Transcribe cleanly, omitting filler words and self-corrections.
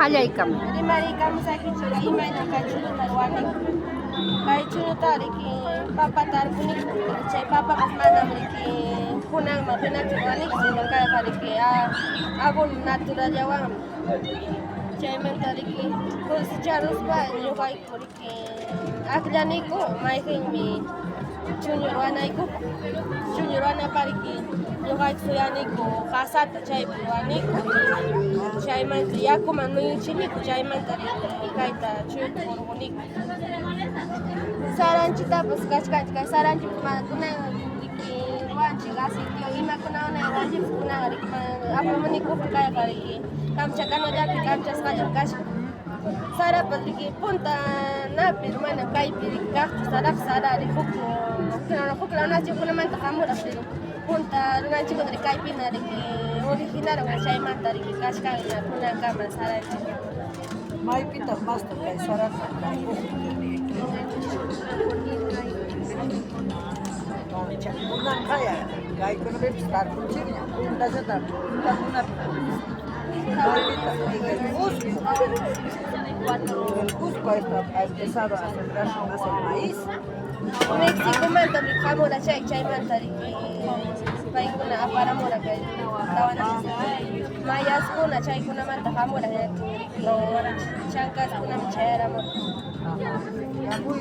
Qallaykama. Rimariykamusaykichik imayna kay chuñuta ruwaniku. Kay chuñuta riki papa tarpuniku, chay papapas manam riki kunanman hinachu ruwaniku, sino kayqa riki abono naturallawanmi. Chaymanta riki cosecharuspa ñuqayku riki akllaniku mayqinmi chuñu ruwanaykupaq. Chuñu ruwanapaq riki ñuqayku suyaniku qasata chaypi ruwaniku. Chaymanta yakuman nuyuchiniku chaymanta riki kayta chuñuta hurquniku. Saranchitapas kachkanchik kay saranchikpas mana kunan riki ruwanchik aceitewan imakunawan ruwanchikpas kunanqa riki mana apamunikuqa kayqa riki kamchakanallapi kamchasqallam kachkan. Sarapas riki punta napi mana kaypi riki kaqchu saraqa sara riki huk huk law nacionkunamanta hamuraq pero punta runanchikkuna riki kaypina riki originaron chaymanta riki kachkanña kunankama saranchik. Maypitaq mastaq kay sarata tarpukun? Kunanqaya kaykunapipas tarpunchikña, puntallata puntakunapi maypitaq en el Cusco. En el Cusco ha empezado a sembrarse más el maíz. Mexicomanta riki hamura chay chaymanta riki paykuna aparamura kay mayaskuna chaykunamanta hamura riki chankaskunami chayaramura.